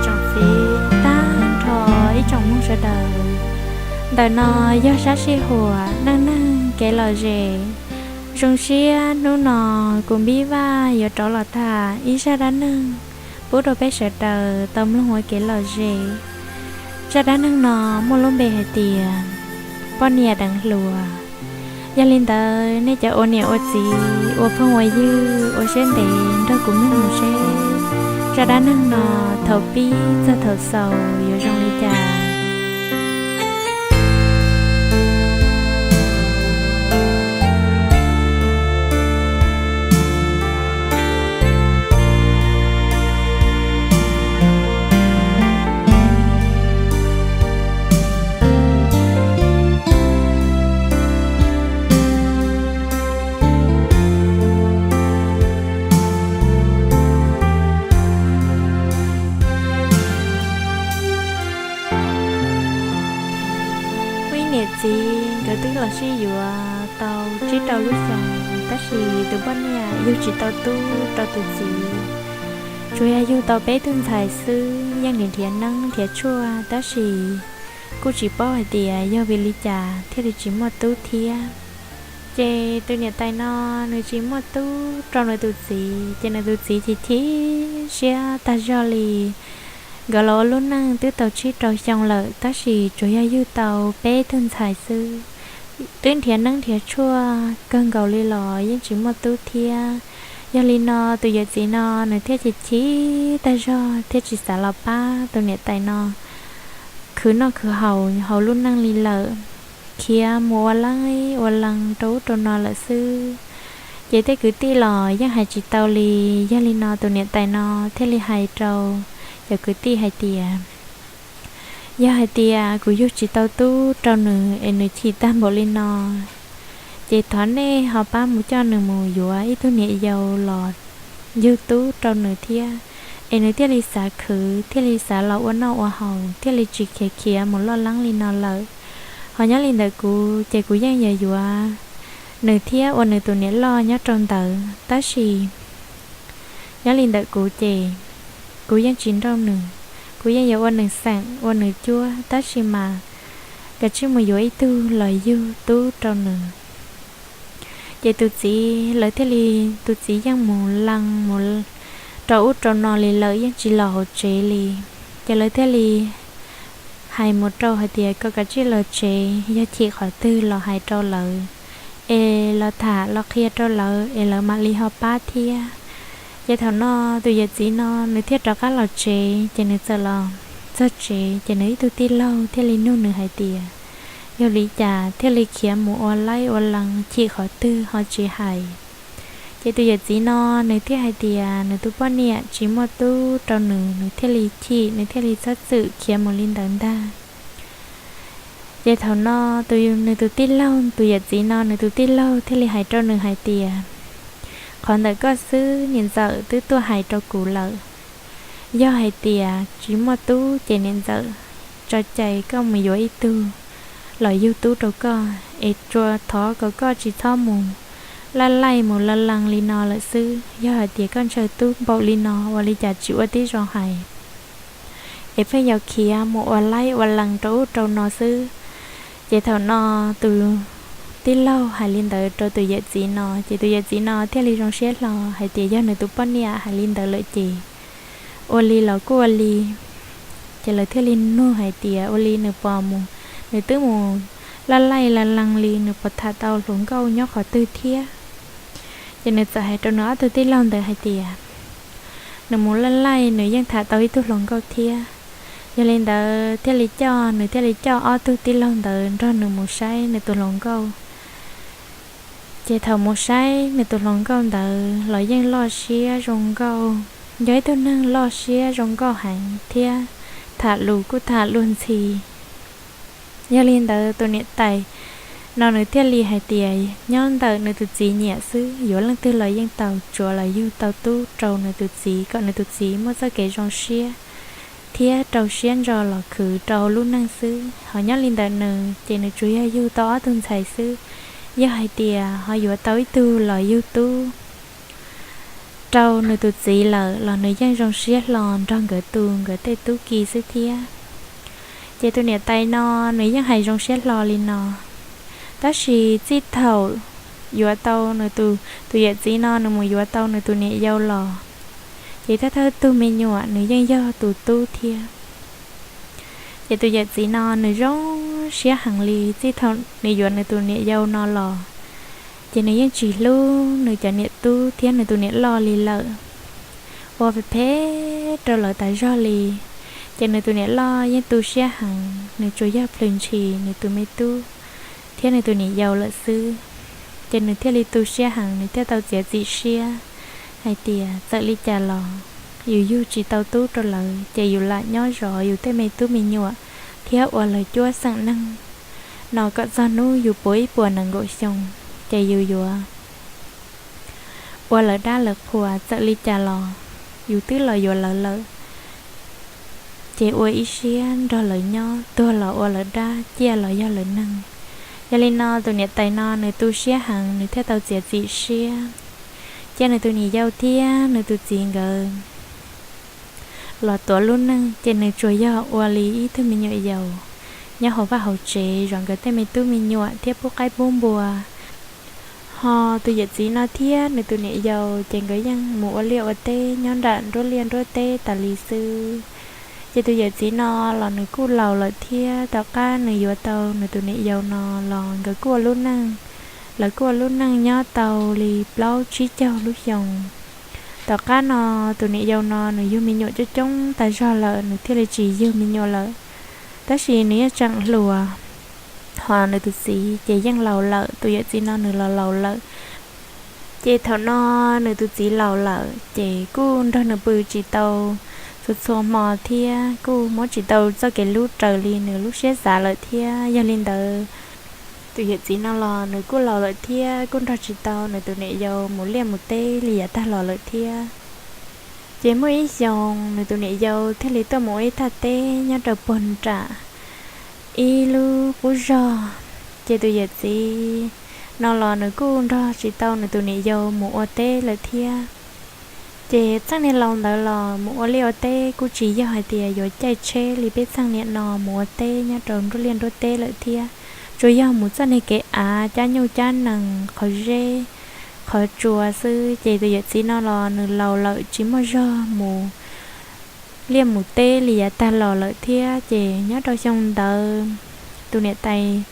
Tsoom txiv tag nrho ib tsoom mloog sawv daws, ntawm no yog sab sij huam neej neeg kev lom zem. Zoo siab hnub no kuv Npib Vaj yuav rov los tham ib zaj dab neeg pub rau peb sawv daws tau mloog ua kev lom zem. Zaj dab neeg no muaj lub npe hais tias poj niam deev hluas. Yog li ntawd nej cov ua niam ua txiv ua phooj ua ywg ua siab ntev nrog kuv mloog mus seb zaj dab neeg no thaum pib txog thaum xaus yuav zoo li cas. Muaj ib niam txiv nkawd twb los sib yuav tau tsib rau lub xyoos, tab sis tus poj niam yug tsis tau tub rau tus txiv. Tsuas yog yug tau peb tug ntxhais xwb, yeej nrhiav neeb nrhiav tshuaj, tab sis kuj tsis paub hais tias yog vim li cas thiaj li tsis muaj tub thiab. Ces tus niam tais no nws tsis muaj tub rau nws tus txiv, ces nws tus txiv chim chim siab tag zog li. Nkawd los ua lub neej twb tau tsib rau xyoo lawm, tab sis tsuas yog yug tau peb tug ntxhais xwb. Twb nrhiav neeb nrhiav tshuaj kawg nkaus li los yeej tsis muaj tub thiab. Yog li no tus yawm txiv no nws thiaj chim chim tag zog thiaj tsis xav los pab tus niam tais no khwv noj khwv haus hauv lub neej li lawm, khiav mus ua laib ua lees rau ub rau no lawm xwb. Ces tej kwv tij los yeej hais tsis tau li. Yog li no tus niam tais no thiaj li hais rau cov kwv tij hais tias, yog hais tias kuv yug tsis tau tub rau nws es nws chim tag npaum li no, ces thov nej ho pab mus coj nws mus yuav ib tug niam yau los yug tub rau nws thiab, es nws thiaj li xav khwv, thiaj li xav los ua noj ua haus, thiaj li tsis khiav khiav mus loj leeb li no lawm. Ho nyob li ntawm kuv ces kuv yeej yuav yuav nws thiab ua nws tus niam loj nyob rau ntawd, tab sis nyob li ntawm kuv ces kuv yeej tsis nrauj nws, kuv yeej yuav ua nws xeem ua nws cuab, tab sis mas kav tsij mus yuav ib tug los yug tub rau nws. Ces tus txiv, lawv thiaj li, tus txiv yeej mus lees mus rau ub rau no li lawm, yeej tsis los hauv tsev li. Ces lawv thiaj li hais mus rau hais tias kom kav tsij los tsev, yog chim qhov twg los hais rau lawv, es los tham los qhia rau lawv es lawv mam li ho pab thiab. Ces thaum no tus yawm txiv no nws thiaj rov qab los tsev, ces nws txawm los txog tsev ces nws ib tug tij laug thiaj li nug nws hais tias, yog li cas thiaj li khiav mus ua laib ua lees chim qhov twg ho tsis hais? Ces tus yawm txiv no nws thiaj hais tias nws tus poj niam tsis muaj tub rau nws, nws thiaj li chim, nws thiaj li txhob txwm khiav mus li ntawd ntag. Ces thaum no tus, nws tus tij laug, tus yawm txiv no nws tus tij laug thiaj li hais rau nws hais tias, qhov ntawm koj xwb niam ntxawm twb tuaj hais rau kuv lawm. Yog hais tias tsis muaj tub ces niam ntxawm tso cai koj mus yuav ib tug los yug tub rau koj, es tsuas thov kom koj tsis txhob mus laj laij mus laj lees li no lawm xwb. Yog hais tias koj ntshaw tub npaum li no, ua li cas tsis ua tib zoo hais, es pheej yuav khiav mus ua laib ua lees rau ub rau no xwb. Ces thaum no tus tij laug hais li ntawd rau tus yawm txiv no, ces tus yawm txiv no thiaj li zoo siab hlo hais tias yog nws tus poj niam hais li ntawd lawm ces ua li los kuj ua li. Ces lawv thiaj li nug hais tias ua li nws puas mus, nws twb mus laj laij laj lees li, nws puas tham tau hluas nkauj nyob qhov twg thiab? Ces nws txawm hais rau nws ob tug tij laug ntawd hais tias, nws mus laj laij nws yeej tham tau ib tug hluas nkauj thiab. Yog li ntawd thiaj li coj, nws thiaj li coj ob tug tij laug ntawd nrog nws mus saib nws tus hluas nkauj. Ces thaum mus saib nws tus hluas nkauj ntawd los yeej loj siab zoo nkauj, yog ib tug neeg loj siab zoo nkauj heev thiab tham lus kuj tham luag ntxhi. Yog li ntawd tus niam tais no nws thiaj li hais tias nyob ntawm nws tus txiv nyiam xwb, yuav leej twg los yeej tau, tsuav los yug tau tub rau nws tus txiv kom nws tus txiv muaj txoj kev zoo siab thiab rau siab ntso los khwv rau lub neej xwb. Ho nyob li ntawm nws ces nws tsuas yog yug tau ob tug ntxhais xwb, yog hais tias ho yuav tau ib tug los yug tub rau nws tus txiv lawm los nws yeej zoo siab hlo nrog nkawd tu nkawd tej tub ki xwb thiab. Ces tus niam tais no nws yeej hais zoo siab hlo li no, tab sis txij thaum yuav tau nws tus, tus yawm txiv no nws mus yuav tau nws tus niam yau los, ces thawj thawj tug me nyuam nws yeej yog tus tub thiab. Ces tus yawm txiv no nws zoo siab heev li, txij thaum nws yuav nws tus niam yau no los, ces nws yeej tsis hlub nws cov niam tub thiab nws tus niam loj li lawm, ua phem phem rau lawv tas zog li. Ces nws tus niam loj yeej tu siab heev, nws tsuas yog plhws ntshis nws tus me tub thiab nws tus niam yau lawm xwb. Ces nws thiaj li tu siab heev, nws thiaj tau txiav txim siab hais tias txawm li cas los yus yug tsis tau tub rau lawv, ces yus lam nyob zov yus tej me tub me nyuam thiab ua lawv cuab xeem neeg no kom txog hnub yus puv ib puas nees nkaum xyoo, ces yus yuav ua lawv dab lawv qhuas. Txawm li cas los yus twb los yuav lawv lawm, ces ua ib siab nrog lawv nyob, tuag los ua lawv dab, ciaj los yog lawv neeg. Yog li no tus niam tais no nws tu siab heev, nws thiaj tau txiav txim siab cia nws tus niam yau thiab nws tus txiv nkawd los tuav lub neej, ces nws tsuas yog ua li ib tug me nyuam yaus nyob hauv vaj hauv tsev zov nkawd tej me tub me nyuam thiab pub qaib pub npua. Ho tus yawm txiv no thiab nws tus niam yau ces nkawd yeej mus ua liaj ua teb nyob nram nruab liaj nruab teb tas li xwb. Ces tus yawm txiv no los nws kuj laus lawm thiab, tom qab nws yuav tau nws tus niam yau no los nkawd kuj ua lub neej, lawv kuj ua lub neej nyob tau li plaub tsib caug lub xyoo. Tom qab no tus niam yau no nws yug me nyuam coob coob tas zog lawm, nws thiaj li tsis yug me nyuam lawm, tab sis nws yeej tseem hluas. Ho nws tus txiv ces yeej laus lawm, tus yawm txiv no nws los laus lawm. Ces thaum no nws tus txiv laus lawm ces kuj nrog nws pw tsis tau txhua txhua hmo thiab kuj muab tsis tau txoj kev hlub raws li nws lub siab xav lawm thiab. Yog li ntawd, tus yawm txiv no los nws kuj laus lawm thiab kuj nrog tsis tau nws tus niam yau mus liaj mus teb li yav tag los lawm thiab. Ces muaj ib xyoo nws tus niam yau thiaj li tuaj mus ua ib thaj teb nyob rau puag nram ib lub qub zog. Ces tus yawm txiv no los nws kuj nrog tsis tau nws tus niam yau mus ua teb lawm thiab. Ces txheej niag laus ntawd los mus ua liaj ua teb kuj tsis yog hais tias yuav caij tsheb li peb txheej niam no mus ua teb nyob rau nruab liaj nruab teb lawm thiab, tsuas yog mus txoj niag kev av cab nyuj cab nees qhov zeb qhov tsua xwb. Ces tus yawm txiv no los nws laus lawm tsis muaj zog mus liaj mus teb li yav tag los lawm thiab. Ces nyob rau xyoo ntawd tus niam tais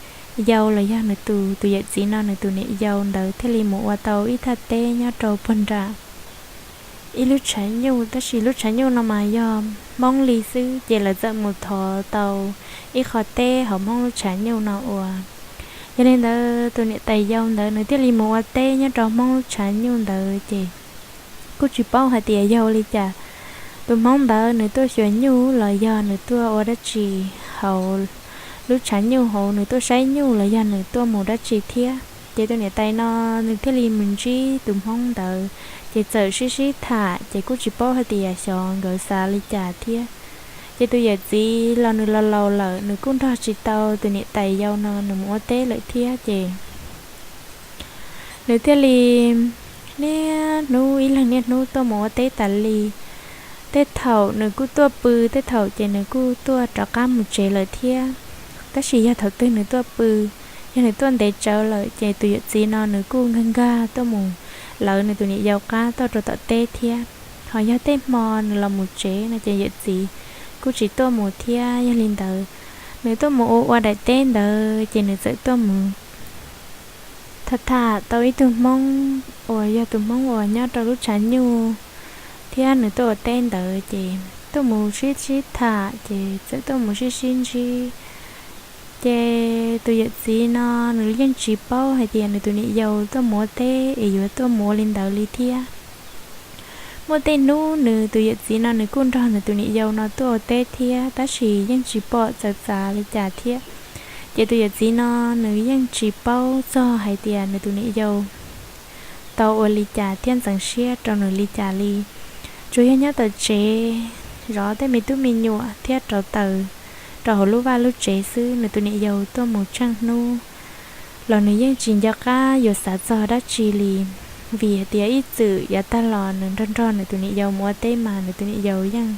yau los yog nws tus, tus yawm txiv no nws tus niam yau ntawd thiaj li mus ua tau ib thaj teb nyob rau puag nram ib lub tshav nyuj, tab sis lub tshav nyuj no mas yog Hmoob li xwb, ces lawv txawm mus thov tau ib qho teb hauv Hmoob lub tshav nyuj no ua. Yog li ntawd tus niam tais yau ntawd nws thiaj li mus ua teb nyob rau Hmoob lub tshav nyuj ntawd ces kuj tsis paub hais tias yog ua li cas tus Hmoob ntawd nws tuaj xyuas nyuj los yog nws tuaj ua dab tsi hauv lub tshav nyuj hauv, nws tuaj saib nyuj los yog nws tuaj mus dab tsi thiab. Ces tus niam tais no nws thiaj li mus ntsib tus Hmoob ntawd, ces txawm sib sib tham ces kuj tsis paub hais tias xyov nkawd xav li cas thiab. Ces tus yawm txiv los nws los laus lawm, nws kuj nrog tsis tau tus niam tais yau no nws mus ua teb lawm thiab. Ces nws thiaj li niaj hnub ib leeg niaj hnub tuaj mus ua teb tas li. Tej thaum nws kuj tuaj pw, tej thaum ces nws kuj tuaj rov qab mus tsev lawm thiab. Tab sis yog thaum twg nws tuaj pw, yog nws tuaj ntev tsawv lawm ces tus yawm txiv no nws kuj nkag nkag tuaj mus lawv nws tus niam yau qab tuaj rau tom teb thiab. Ho yog tej hmo nws los mus tsev no ces yawm txiv kuj tsis tuaj mus thiab. Yog li ntawd, nws tuaj mus ua ua daim teb ntawd ces nws txawm tuaj mus tham tham tau ib tug Hmoob uas yog tus Hmoob uas nyob rau lub tshav nyuj thiab nws tuaj ua teb ntawd, ces tuaj mus sib sib tham, ces txawm tuaj mus sib sib ntsib. Ces tus yawm txiv no nws yeej tsis paub hais tias nws tus niam yau tuaj mus ua teb es yuav tuaj mus ua li ntawd li thiab. Muaj tej hnub nws tus yawm txiv no nws kuj nrog nws tus niam yau no tuaj ua teb thiab, tab sis yeej tsis pom txawv txav li cas thiab. Ces tus yawm txiv no nws yeej tsis paub txog hais tias nws tus niam yau tau ua li cas thiab ntxeev siab rau nws li cas li. Tsuas yog nyob tom tsev zov tej me tub me nyuam thiab rauv taws rau hauv lub vaj lub tsev xwb, nws tus niam yau tuaj mus tsheej hnub los nws yeej tsis nco qab yuav xav txog dab tsi li. Vim hais tias ib txwm yav tag los nws nrog nrog nws tus niam yau mus ua teb mas nws tus niam yau yeej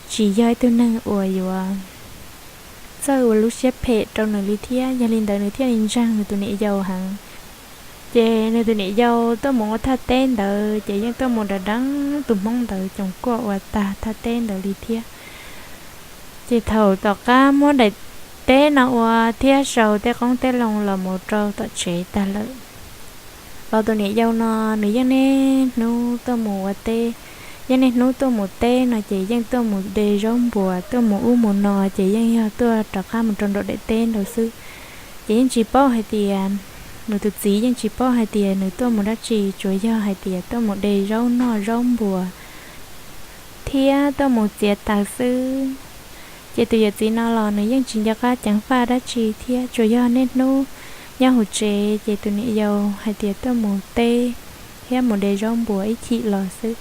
tsis yog ib tug neeg uas yuav txawj ua lub siab phem rau nws li thiab. Yog li ntawd nws thiaj li ntseeg nws tus niam yau heev. Ces nws tus niam yau tuaj mus ua thaj teb ntawd ces yeej tuaj mus deev deev tus hmoob ntawd coos kuaj ua tag thaj teb ntawd li thiab. Ces thaum tom qab muab daim teb no ua thiab sau tej qoob tej loo los mus rau tom tsev tag lawm, los tus niam yau no nws yeej niaj hnub tuaj mus ua teb, yeej niaj hnub tuaj mus teb no ces yeej tuaj mus de zaub npuas tuaj mus ub mus no ces yeej yog tuaj rov qab mus rau nraum daim teb nraud xwb. Ces yeej tsis paub hais tias, nws tus txiv yeej tsis paub hais tias nws tuaj mus dab tsi, tsuas yog hais tias tuaj mus de zaub noj zaub npuas thiab tuaj mus txiav taws xwb. Ces tus yawm txiv no los nws yeej tsis nco qab ceev faj dab tsi thiab, tsuas yog niaj hnub nyob hauv tsev ces tus niam yau hais tias tuaj mus teb thiab mus de zaub npuas ib chim los xwb.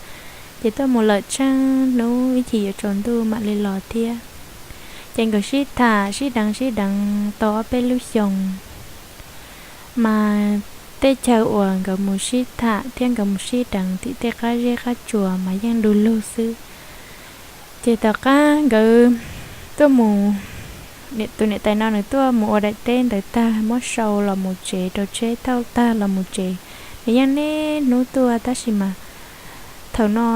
Ces tuaj mus lawm tsheej hnub ib chim yuav tsaus ntuj mam li los thiab. Ces nkawd sib tham sib deev sib deev tau ob peb lub xyoos, mas tej chaw uas nkawd mus sib tham thiab nkawd mus sib deev tim tej qab zeb qab tsuas mas yeej du lug xwb. Ces tom qab nkawd tuaj mus, tus niam tais no nws tuaj mus ua daim teb ntawd tag muab sau los mus tsev rau tsheb thauj tag los mus tsev, nws yeej niaj hnub tuaj tab sis mas thaum no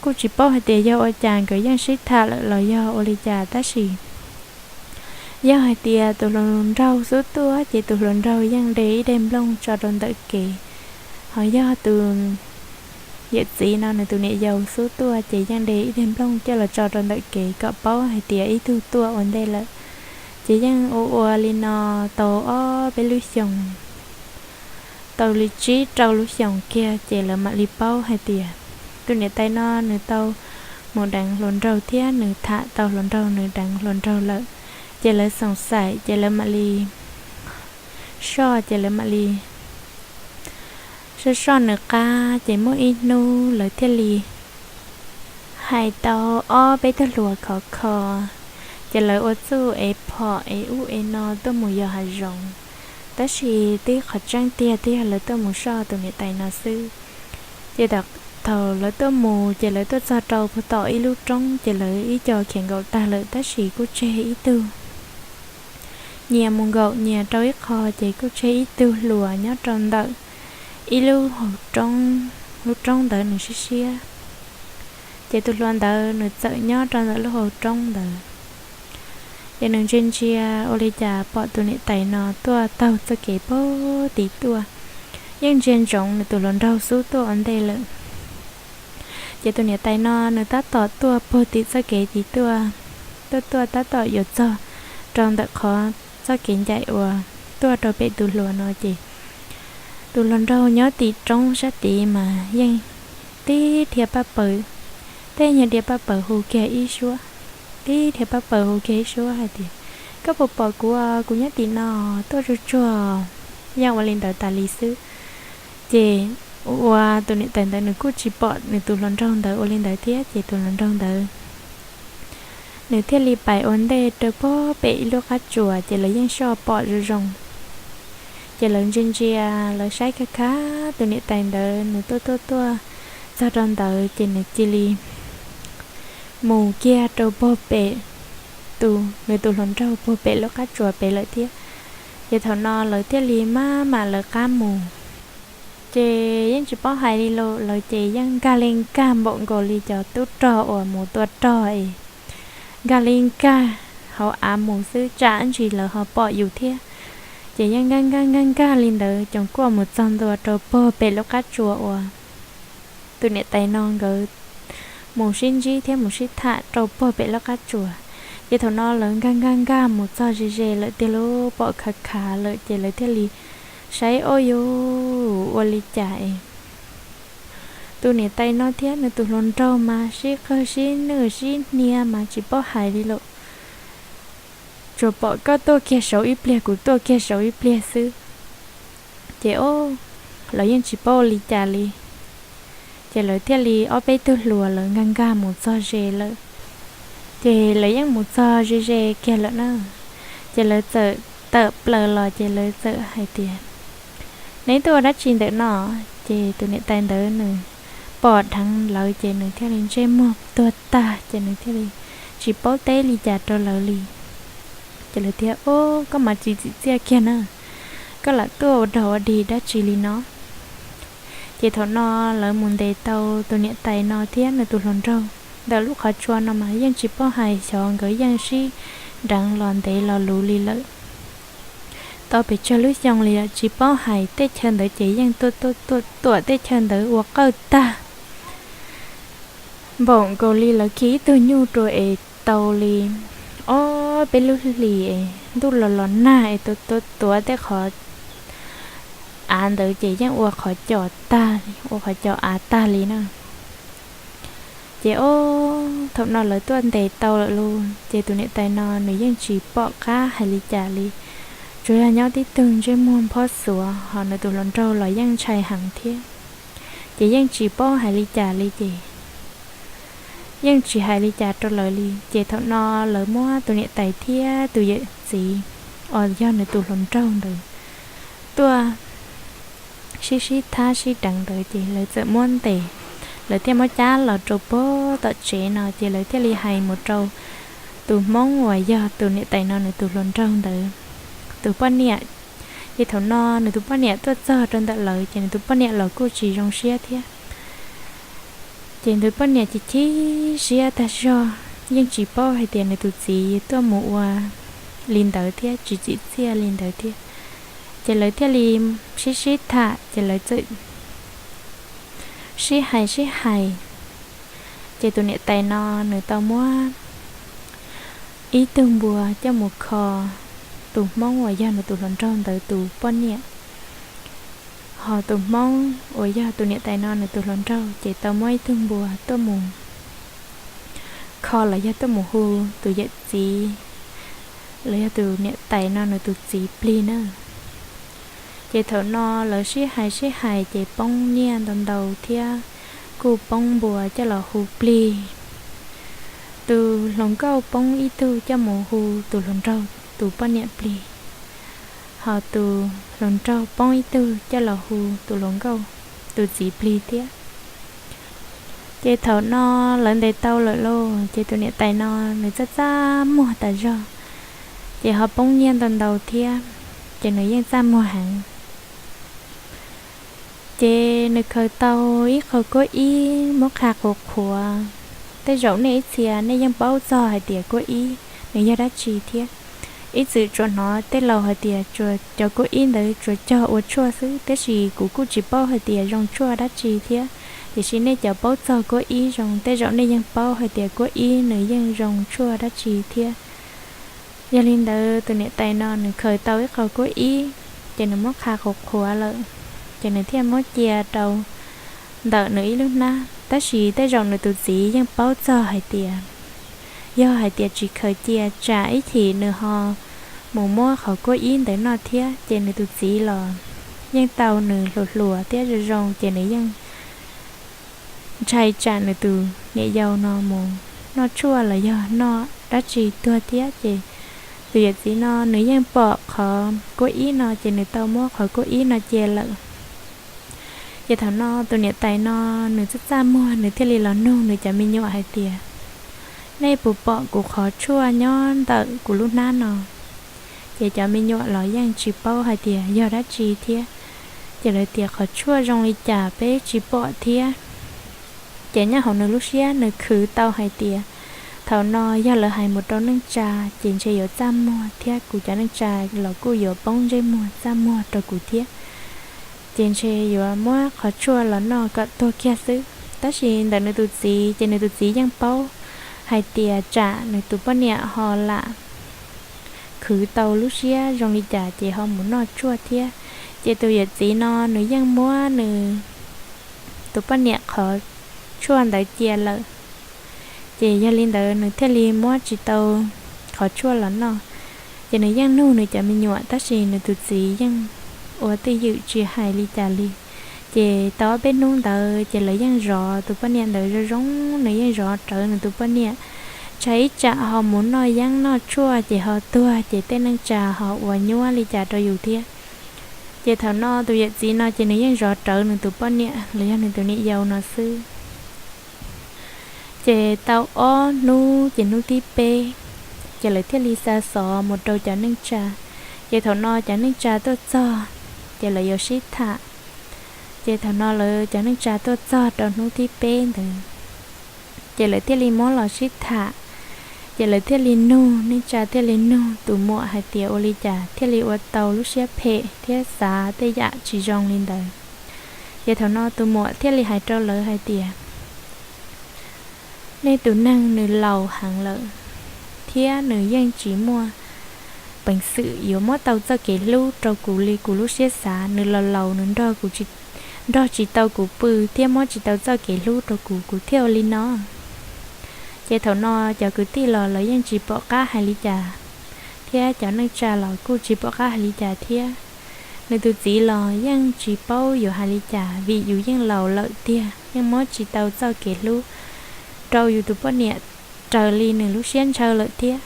kuj tsis paub hais tias yog ua cas nkawd yeej sib tham lawm los yog ua li cas tab sis yog hais tias tus hluas nraug xub tuaj ces tus hluas nraug yeej de ib daim nplooj tso rau ntawm kev, ho yog tus yawm txiv no nws tus niam yau xub tuaj ces yeej de ib daim nplooj coj los tso rau ntawm kev kom paub hais tias ib tug tuaj ua ntej lawm. Ces yeej ua ua li no tau ob peb lub xyoos, tau li tsib rau lub xyoos kiag ces lawv mam li paub hais tias tus niam tais no nws tau mus deev hluas nraug thiab nws tham tau hluas nraug, nws deev hluas nraug lawm. Ces lawv xoom xaim ces lawv mam li soj, ces lawv mam li soj soj nws qab. Ces muaj ib hnub lawv thiaj li hais tau ob peb tug hluas khov kho, ces lawv ua txuj ev phom ev ub ev no tuaj mus yos hav zoov. Tab sis twb qhov tseeb tiag twb yog lawv tuaj mus soj tus niam tais no xwb. Ces thaum lawv tuaj mus ces lawv tuaj txog rau puag tom ib lub roob, ces lawv ib co khiav nkaum tag lawm tab sis kuj tseg ib tug. Nyias mus nkaum nyias rau ib qho, ces kuj tseg ib tug hluas nyob rau ntawm ib lub hauv roob, lub roob ntawd nws siab siab. Ces tus hluas ntawd nws txawm nyob rau ntawm lub hauv roob ntawd. Ces nws ntsia ntsia ua li cas pom tus niam tais no tuaj taug txoj kev puag tim tuaj, yeej ntsia ntsoov nws tus hluas nraug xub tuaj ua ntej lawm. Ces tus niam tais no nws tab tom tuaj puag tim txoj kev tim tuaj, tuaj tuaj tab tom yuav txog rau ntawm qhov txoj kev ncaim uas tuaj rau pem tus hluas no ces tus hluas nraug nyob tim roob sab tid mas yeej tib dhia paj paws, tej nyuag dhia paj paws hu kiag ib suab, tib dhia paj paws hu kiag ib suab hais tias, koj puas pom kuv, kuv nyob tim no, tuaj tsuag tsuag. Yeej ua li ntawd tas li xwb. Ces ua tus niam tais ntawd nws kuj tsis pom nws tus hluas nraug ntawd ua li ntawd thiab, ces tus hluas nraug ntawd nws thiaj li pais ua ntej rau puag pem ib lub qab tsuas, ces lawv yeej soj pom zoo zoo. Ces lawv ntsia ntsia, lawv saib khav khav tus niam tais ntawd nws tuaj tuaj tuaj txog rau ntawd ces nws cia li mus kiag rau puag pem tus, nws tus hluas nraug puag pem lub qab tsuas pem lawm thiab. Ces thaum no lawv thiaj li maj mam lawv qab mus. Ces yeej tsis paub hais li lawm, lawv ces yeej nkag li nkag npaum nkaus li cov tub rog uas mus tua rog es nkag li nkag hauv av mus xwb, tsam ntsis lawv ho pom yus thiab. Ces yeej nkag nkag nkag nkag li ntawd coom kuaj mus txog ntua rau puag pem lub qab tsuas uas tus niam tais no nkawd mus sib ntsib thiab mus sib tham rau puag pem lub qab tsuas. Ces thaum no lawv nkag nkag nkag mus txog ze ze lawm tiag, lub pom khav khav lawm ces lawv thiaj li saib, ob, yuav ua li cas es tus niam tais no thiab nws tus hluas nraug mas sib qawg sib nwj sib hnia mas tsis paub hais li lawm. Tsuas pom koj tuaj kiag saud ib pliag kuv tuaj kiag saud ib pliag xwb. Ces ob, lawv yeej tsis paub ua li cas li. Ces lawv thiaj li ob peb tug hluas lawv nkag nkag mus txog ze lawm. Ces lawv yeej mus txog ze ze kiag lawm na. Ces lawv txawm tawm plaws los ces lawv txawm hais tias, neb tuaj ua dab tsi ntawm no? Ces tus niam tais ntawd nws pom dheev lawv ces nws thiaj li ntsej muag tuag tag ces nws thiaj li tsis paub teb li cas rau lawv li. Ces lawv tias, Ob, koj mas tsis txim txiaj kiag na, koj lam tuaj ua dog ua dig dab tsi li no? Ces thaum no lawv mus ntes tau tus niam tais no thiab nws tus hluas nraug ntawm lub qhov tsua no mas yeej tsis paub hais, xyov nkawd yeej sib deev los ntev los luv li lawm tau pes tsawg lub xyoo li lawm tsis paub hais. Tej chaw ntawd ces yeej tuaj tuaj tuaj tuam tej chaw ntawd ua qawj tag, npaum nkaus li lawv khi ib tug nyuj rau es tau li ob peb lub hlis es ntuj los los nag es tuav tuav tuav tej qhov av ntawd ces yeej ua qhov co tag, ua qhov co av tag li na. Ces ob, thaum no lawv tuaj ntes tau lawm lauj, ces tus niam tais no nws yeej tsis pom qab hais li cas li, tsuas yog nyob tib tug ntsej muag nphob xuav, ho nws tus hluas nraug los yeej ntshai heev thiab. Ces yeej tsis paub hais li cas li ces yeej tsis hais li cas rau lawv li. Ces thaum no lawv muab tus niam tais thiab tus yawm txiv uas yog nws tus hluas nraug ntawd tuaj sib sib thab sib deev ntawd ces lawv txawm muab ntes, lawv thiaj muab cab los rau pem tom tsev no ces lawv thiaj li hais mus rau tus hmoob uas yog tus niam tais no nws tus hluas nraug ntawd tus poj niam. Ces thaum no nws tus poj niam tuaj txog rau ntawm lawv ces nws tus poj niam los kuj tsis zoo siab thiab. Ces nws tus poj niam chim chim siab tag zog, yeej tsis paub hais tias nws tus txiv tuaj mus ua li ntawd thiab tsis txim txiaj li ntawd thiab. Ces lawv thiaj li sib sib tham ces lawv txawm sib hais sib hais. Ces tus niam tais no nws tau muab ib tug npua coj mus kho tus hmoob uas yog nws tus hluas nraug ntawd tus poj niam. Ho tus hmoob uas yog tus niam tais no nws tus hluas nraug ces tau muab ib tug npua tuaj mus kho los yog tuaj mus hu tus yawm txiv los yog tus niam tais no nws tus txiv plig na. Ces thaum no lawv sib hais sib hais ces poob nyiaj ntau ntau thiab kuj poob npua coj los hu plig. Tus hluas nkauj poob ib tug coj mus hu tus hluas nraug tus poj niam plig, ho tus hluas nraug poob ib tug coj los hu tus hluas nkauj tus txiv plig thiab. Ces thaum no lawv ntes tau lawm lauj, ces tus niam tais no nws txaj txaj muag tas zog, ces ho poob nyiaj ntau ntau thiab, ces nws yeej txaj muag heev. Ces nws khaws tau ib qho kuab ib muab qha qhuav qhuav. Tej zaum nej ib txhia nej yeej paub txog hais tias kuab ib nws yog dab tsi thiab. Ib txwm tsuas hnov tej laus hais tias cov kuab ib ntawd tsuas cog ua tshuaj xwb, tiam sis kuv kuj tsis paub hais tias zoo tshuaj dab tsi thiab. Tiam sis nej cov paub txog kuab ib zoo, tej zaum nej yeej paub hais tias kuab ib nws yeej zoo tshuaj dab tsi thiab. Yog li ntawd tus niam tais no nws khaws tau ib qho kuab ib, ces nws muab qha qhuav qhuav lawm, ces nws thiaj muab cia rau ntawm nws ib lub hnab. Tab sis tej zaum nws tus txiv yeej paub txog hais tias yog hais tias tsis khaws cia tsam ib chim nws ho mus muab qhov kuab ib ntawd noj thiab, ces nws tus txiv los yeej tau nws hluas hluas thiab zoo zoo, ces nws yeej ntshai tsam nws tus niam yau no mus noj tshuaj los yog noj dab tsi tuag thiab. Ces tus yawm txiv no nws yeej pom qhov kuab ib no, ces nws tau muab qhov kuab ib no cia lawm. Ces thaum no tus niam tais no nws txaj txaj muag, nws thiaj li los nug nws cov me nyuam hais tias, nej puas pom kuv qhov tshuaj nyob ntawm kuv lub hnab no? Ces cov me nyuam los yeej tsis paub hais tias yog dab tsi thiab. Ces lawv tias qhov tshuaj zoo li cas peb tsis pom thiab. Ces nyob hauv nws lub siab nws khwv tau hais tias thaum no yog lawv hais mus rau neej tsa ces ntshe yuav txaj muag thiab kuv cov neej tsa los kuj yuav poob ntsej muag txaj muag rau kuv thiab. Ces ntshe yuav muab qhov tshuaj los noj kom tuag kiag xwb. Tab sis ntawm nws tus txiv ces nws tus txiv yeej paub hais tias tsam nws tus poj niam ho lam khwv tau lub siab zoo li cas ces ho mus noj tshuaj thiab. Ces tus yawm txiv no nws yeej muab nws tus poj niam qhov tshuaj ntawd cia lawm. Ces yog li ntawd nws thiaj li muab tsis tau qhov tshuaj los noj. Ces nws yeej nug nws cov me nyuam tab sis nws tus txiv yeej ua twj ywm tsis hais li cas li. Ces tau ob peb hnub ntawd ces lawv yeej zov tus poj niam ntawd zoo zoo, nws yeej zov rawv nws tus poj niam. Ntshai ib tsam ho mus noj yeeb noj tshuaj ces ho tuag ces tej neej tsa ho ua nyuab li cas rau yus thiab. Ces thaum no tus yawm txiv no ces nws yeej zov rawv nws tus poj niam los yog nws tus niam yau no xwb. Ces tau ob hnub ces hnub thib peb, ces lawv thiaj li xa xov mus rau cov neej tsa. Ces thaum no cov neej tsa tuaj txog, ces lawv yuav sib tham. Ces thaum no lawv cov neej tsa tuaj txog rau hnub thib peb ntawd, ces lawv thiaj li muab los sib tham. Ces lawv thiaj li nug, neej tsa thiaj li nug tus muam hais tias ua li cas thiaj li ua tau lub siab phem thiab xav tej yam tsis zoo li ntawd. Ces thaum no tus muam thiaj li hais rau lawv hais tias, nej tus neeg nws laus heev lawm, thiab nws yeej tsis muaj peev xwm yuav muab tau txoj kev hlub rau kuv li kuv lub siab xav. Nws los laus nws nrog kuv, nrog tsis tau kuv pw thiab muab tsis tau txoj kev hlub rau kuv, kuv thiaj ua li no. Ces thaum no cov kwv tij los lawv yeej tsis pom qab hais li cas, thiab cov neej tsa los kuj tsis pom qab hais li cas thiab. Nws tus txiv los yeej tsis paub yuav hais li cas vim yus yeej laus lawm tiag, yeej muab tsis tau txoj kev hlub rau yus tus poj niam raws li nws lub siab ntshaw lawm thiab.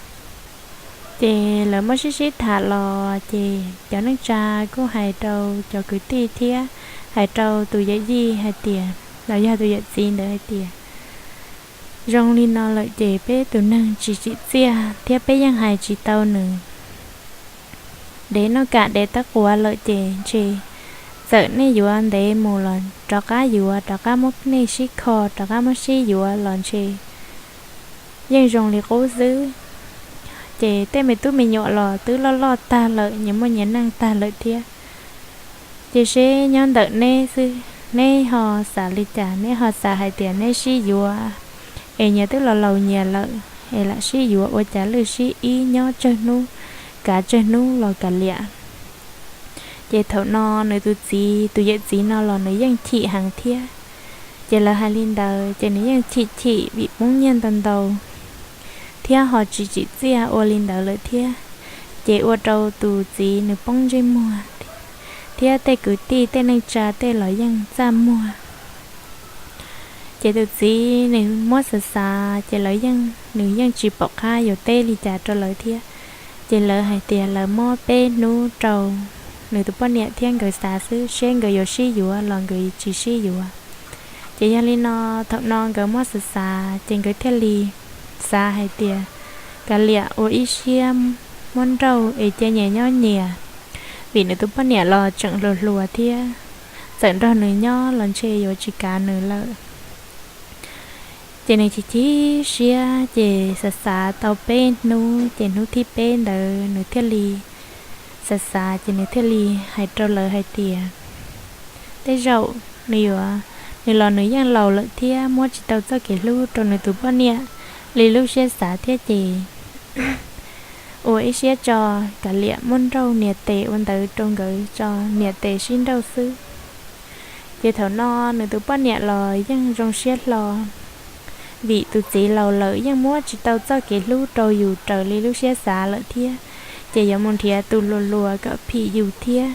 Ces lawv muab sib sib tham los ces cov neej tsa kuj hais rau cov kwv tij thiab hais rau tus yawm yij hais tias, los yog tus yawm txiv ntawd hais tias, zoo li no lawm ces peb tus neeg tsis tsim txiaj thiab peb yeej hais tsis tau nws. Dev noj kam dev tab quav lawm ces ntshe txawm nej yuav ntev mus los rov qab yuav, rov qab muab nej sib kho, rov qab muab sib yuav los ntshe yeej zoo li qub xwb. Ces tej me tub me nyuam los twb loj loj tag lawm, nyias muaj nyias neej tag lawm thiab. Ces seb nyob ntawm neb xwb, neb ho xav li cas? Neb ho xav hais tias neb sib yuav es nyias twb los laus nyias lawm es lam sib yuav ua cas lwj sib ib nyob tsawg hnub kav tsawg hnub los kav liam. Ces thaum no nws tus txiv, tus yawm txiv no los nws yeej chim heev thiab. Ces lawv hais li ntawd ces nws yeej chim chim vim poob nyiaj ntau ntau thiab ho tsis tsim txiaj ua li ntawd lawm thiab. Ces ua rau tus txiv nws poob ntsej muag thiab tej kwv tij tej neej tsa tej los yeej txaj muag. Ces tus txiv nws muab xav xav ces lawv yeej, nws yeej tsis pom qab yuav teb li cas rau lawv thiab. Ces lawv hais tias lawv muab peb hnub rau nws tus poj niam thiab nkawd xav xwb seb nkawd yuav sib yuav los nkawd tsis sib yuav. Ces yog li no, thaum no nkawd muab xav xav ces nkawd thiaj li xav hais tias kav liam ua ib siab muab nrauj es cia nyias nyob nyias, vim nws tus poj niam los tseem hluas hluas thiab, txawm nrog nws nyob los ntshe yuav tsis kav nws lawm. Ces nws chim chim siab ces xav xav tau peb hnub ces hnub thib peb ntawd nws thiaj li xav xav ces nws thiaj li hais rau lawv hais tias tej zaum nws yuav, nws los nws yeej laus lawm thiab muab tsis tau txoj kev hlub rau nws tus poj niam li lub siab xav thiab ces ua ib siab tso, kav liam muab nrauj nias tes ua ntawd rau nkawd tso, nias tes sib nrauj xwb. Ces thaum no nws tus poj niam los yeej zoo siab hlo, vim tus txiv laus lawm yeej muab tsis tau txoj kev hlub rau yus raws li lub siab xav lawm thiab, ces yuav mus nrhiav tus hluas hluas kom phim yus thiab.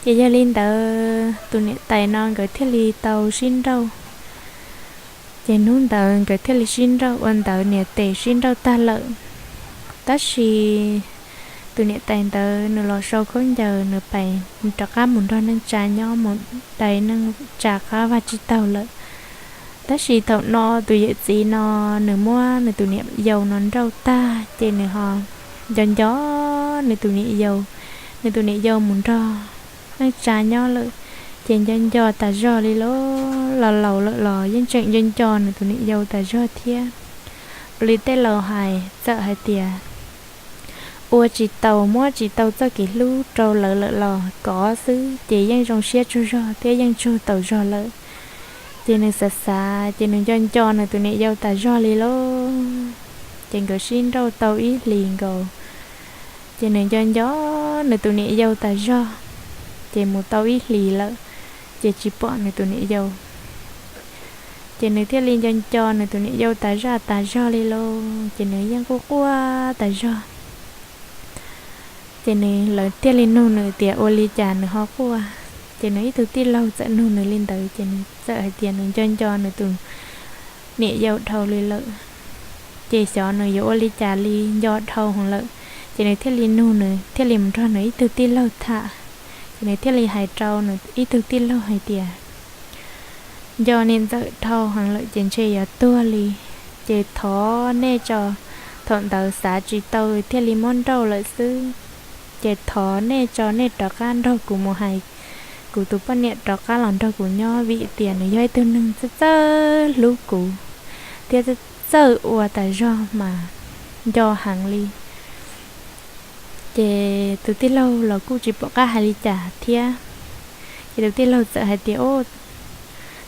Ces yog li ntawd tus niam tais no nkawd thiaj li tau sib nrauj. Ces hnub ntawd nkawd thiaj li sib nrauj ua ntawv nias tes sib nrauj tag lawm. Tab sis tus niam tais ntawd nws los sau khaub ncaws nws pais rov qab mus nrog neej tsa nyob mus dai neej tsa qab vaj tsib taug lawm. Tab sis thaum no tus yawm txiv no nws muab nws tus niam yau no nrauj tag ces nws ho nco nco nws tus niam yau, nws tus niam yau mus nrog neej tsa nyob lawm, ces nco nco tas zog li los, los laus lawm los yeej tseem nco nco nws tus niam yau tas zog thiab. Ua li tej laus hais txawm hais tias ua tsis tau, muab tsis tau txoj kev hlub rau lawv lawm los kov xwb ces yeej zoo siab tsaug zog thiab yeej tsaug tau zog lawm. Ces nws xav xav ces nws nco nco nws tus niam yau tas zog li lauj. Ces nkawd sib nrauj tau ib hlis nkaus, ces nws nco nco nws tus niam yau tas zog. Ces mus tau ib hlis lawm, ces tsis pom nws tus niam yau. Ces nws thiaj li nco nco nws tus niam yau tas zaj tas zog li lauj, ces nws yeej quaj quaj tas zog. Ces nws, lawv thiaj li nug nws tias ua li cas nws ho quaj. Ces nws ib tug tij laug txawm nug nws li ntawd, ces nws txawm hais tias nws nco nco nws tus niam yau dhau li lawm, ces xyov nws yuav ua li cas li, nco dhau heev lawm. Ces nws thiaj li nug, nws thiaj li mus nrog nws ib tug tij laug tham. Nws thiaj li hais rau nws ib tug tij laug hais tias, nco niam ntxawm dhau heev lawm ces ntshe yuav tuag li, ces thov nej tso, thaum ntawd xav tsis tau thiaj li muab nrauj lawm xwb. Ces thov nej tso nej rov qab nrog kuv mus hais kuv tus poj niam rov qab los nrog kuv nyob, vim tias nws yog ib tug neeg txawj txawj hlub kuv thiab txawj ua tas zog mas nco heev li. Ces tus tij laug los kuj tsis pom qab hais li cas thiab. Ces tus tij laug txawm hais tias,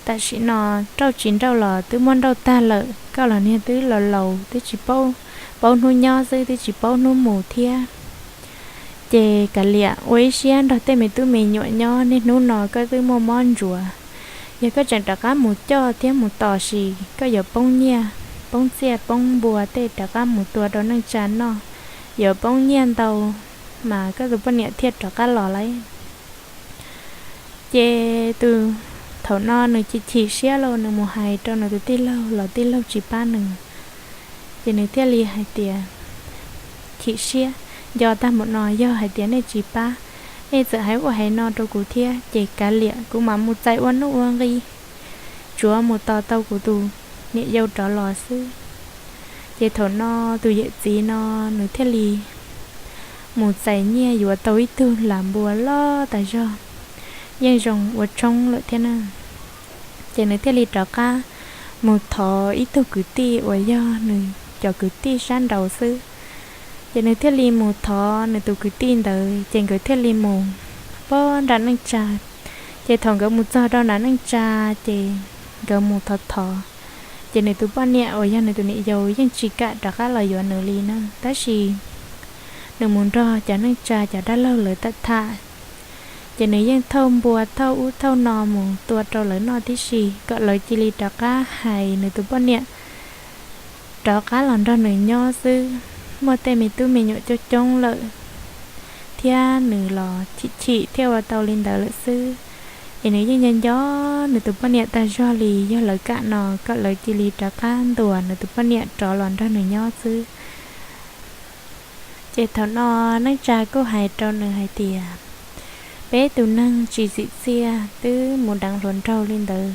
tam sim no nrauj tsis nrauj los twb muab nrauj tag lawm, koj los niag twb laus laus twb tsis paub, paub hnub nyob xwb twb tsis paub hnub mus thiab. Ces kav liam ua ib siab nrog tej me tub me nyuam nyob, niaj hnub no koj twb muaj mob ntsuav. Yog koj tseem rov qab mus coj thiab mus tos sis koj yuav poob nyiaj, poob txiaj poob npua tej rov qab mus tua rau neej tsa noj, yuav poob nyiaj ntau mas koj tus poj niam thiaj rov qab los lauj. Ces tus, thaum no nws chim chim siab los nws mus hais rau nws tus tij laug los tij laug tsis pab nws. Ces nws thiaj li hais tias, chim siab, nco tag npaum no yog hais tias nej tsis pab, nej txawm hais ua hais no rau kuv thiab ces kav liam kuv mam mus txais ua nuj ua nqi, tsuav mus tos tau kuv tus niam yau rov los xwb. Ces thaum no tus yawm txiv no nws thiaj li mus txais nyiaj yuav tau ib tug lam npua loj tas zog, yeej zoo ua tshoob lawm thiab na. Ces nws thiaj li rov qab mus thov ib tug kwv tij uas yog nws cov kwv tij sab nraud xwb. Ces nws thiaj li mus thov nws tus kwv tij ntawd, ces nkawd thiaj li mus pog nram neej tsa. Ces thaum nkawd mus txog rau nram neej tsa, ces nkawd mus thov thov, ces nws tus poj niam uas yog nws tus niam yau yeej tsis kam rov qab los yuav nws li na. Tab sis nws mus nrog cov neej tsa cov dab laug lawv tham tham, ces nws yeej thauj npua thauj ub thauj no mus tua rau lawv noj tib si kom lawv cia li rov qab hais nws tus poj niam rov qab los nrog nws nyob xwb. Muaj tej me tub me nyuam coob coob lawm, thiab nws los chim chim thiaj ua tau li ntawd lawm xwb. Es nws yeej nco nco nws tus poj niam tag zog li, yog lawv kam no kom lawv cia li rov qab ntuas nws tus poj niam rov los nrog nws nyob xwb. Ces thaum no neej tsa kuj hais rau nws hais tias, peb tus neeg tsis txim txiaj twb mus deev hluas nraug li ntawd,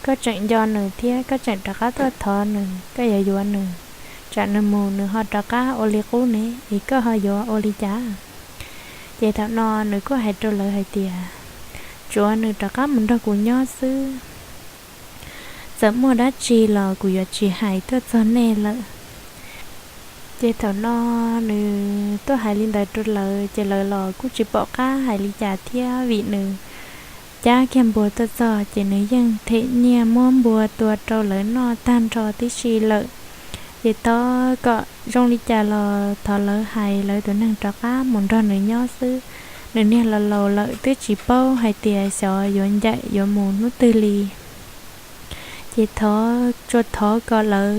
koj tseem nco nws thiab koj tseem rov qab tuaj thov nws, koj yuav yuav nws, tsam nws mus nws ho rov qab ua li qub ne, es koj ho yuav ua li cas? Ces thaum no nws kuj hais rau lawv hais tias, tsuav nws rov qab mus nrog kuv nyob xwb, txawm muaj dab tsi los kuv yuav tsis hais tuaj txog nej lawm. Ces thaum no nws tuaj hais li ntawd rau lawv, ces lawv los kuj tsis pom qab hais li cas thiab, vim nws cab kiag npua tuaj txog ces nws yeej them nyiaj muab npua tua rau lawv noj tag nrho tib si lawm. Ces thov kom zoo li cas los thov lawv hais lawv tus neeg rov qab mus nrog nws nyob xwb. Nws niag laus laus lawm twb tsis paub hais tias xyov yuav ncaim yuav mus hnub twg li. Ces thov, tsuas thov kom lawv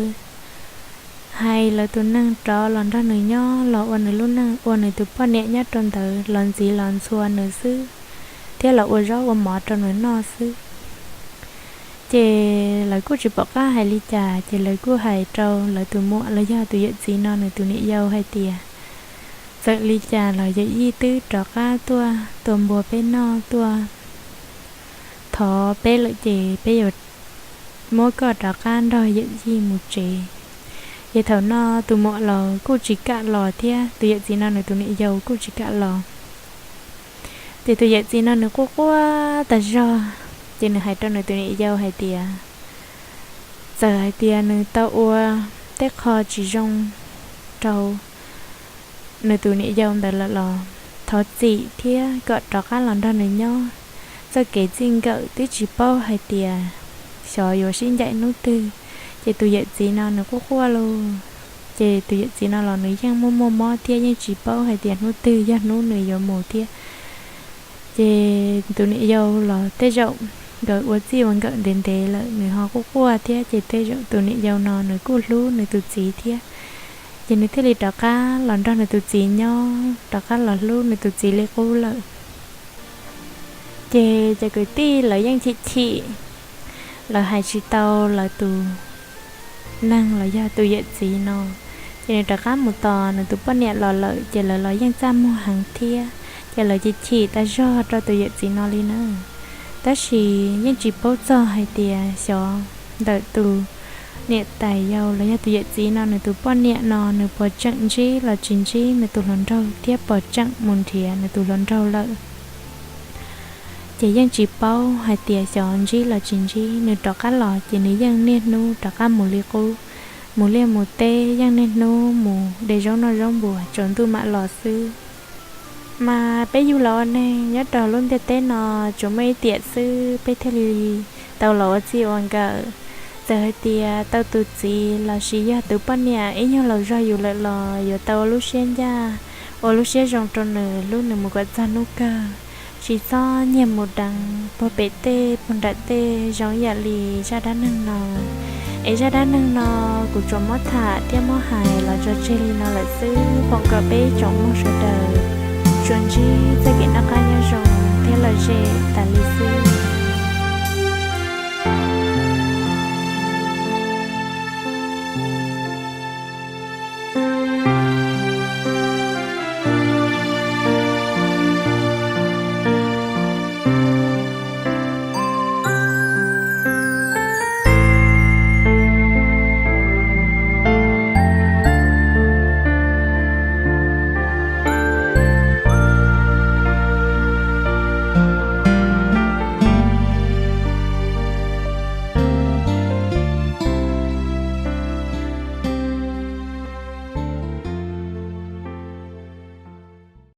hais lawv tus neeg rov los nrog nws nyob, los ua nws lub neej, ua nws tus poj niam nyob rau ntawd, los ntxiv los ntxhua nws xwb, thiab los ua zaub ua mov rau nws noj xwb. Ces lawv kuj tsis pom qab hais li cas, ces lawv kuj hais rau lawv tus muam los yog tus yawm txiv no nws tus niam yau hais tias, txawm li cas los yawm yij twb rov qab tuaj tua npua peb noj, tuaj thov peb lawm, ces peb yuav muab koj rov qab nrog yawm yij mus tsev. Ces thaum no tus muam los kuj tsis kam los thiab, tus yawm txiv no nws tus niam yau kuj tsis kam los. Ces tus yawm txiv no nws quaj quaj tas zog, ces nws hais rau nws tus niam yau hais tias, txawm hais tias nws tau ua tej qho tsis zoo rau nws tus niam yau ntawd lawm los thov txim thiab kom rov qab los nrog nws nyob. Txoj kev txij nkawm twb tsis paub hais tias xyov yuav sib ncaim hnub twg. Ces tus yawm txiv no nws quaj quaj lauj, ces tus yawm txiv no los nws yeej muaj muaj mob thiab yeej tsis paub hais tias hnub twg yog hnub nws yuav mus thiab. Ces tus niam yau los tej zaum nkawd ua txij ua nkawm ntev ntev lawm, nws ho quaj quaj thiab, ces tej zaum tus niam yau no nws kuj hlub nws tus txiv thiab. Ces nws thiaj li rov qab los nrog nws tus txiv nyob, rov qab los hlub nws tus txiv li qub lawm. Ces cov kwv tij lawv yeej chim chim, lawv hais tsis tau lawv tus neeg los yog tus yawm txiv no. Ces nws rov qab mus tos nws tus poj niam los lawm, ces lawv los yeej txaj muag heev thiab. Ces lawv chim chim tas zog rau tus yawm txiv no li na. Tab sis yeej tsis paub txog hais tias xyov ntawm tus niam tais yau los yog tus yawm txiv no nws tus poj niam no nws puas tseem ntsib los tsis ntsib nws tus hluas nraug thiab puas tseem mus nrhiav nws tus hluas nraug lawm. Ces yeej tsis paub hais tias xyov ntsib los tsis ntsib, nws rov qab los ces nws yeej niaj hnub rov qab mus li qub, mus liaj mus teb, yeej niaj hnub mus de zaub noj zaub npuas tsaus ntuj mam los xwb. Mas peb yug los ua neeg nyob rau lub ntiaj teb no tsuas muaj ib tiam xwb peb thiaj li tau los ua txij ua nkawm. Txawm hais tias tau tus txiv lossis yog tus poj niam ib nyuag laus zog yus lawm los yuav tau ua lub siab ncaj, ua lub siab zoo rau nws hlub nws mus kom txog hnub kawg. Tsis txhob nyiag mus deev puag pem tej puag nram tej zoo ib yam li zaj dab neeg no. Es zaj dab neeg no kuv tsuas muab tham thiab muab hais los tso tseg li no lawm xwb, foom kom peb tsoom mloog sawv daws tsuas ntsib txoj kev noj qab nyob zoo thiab lom zem tas li xwb.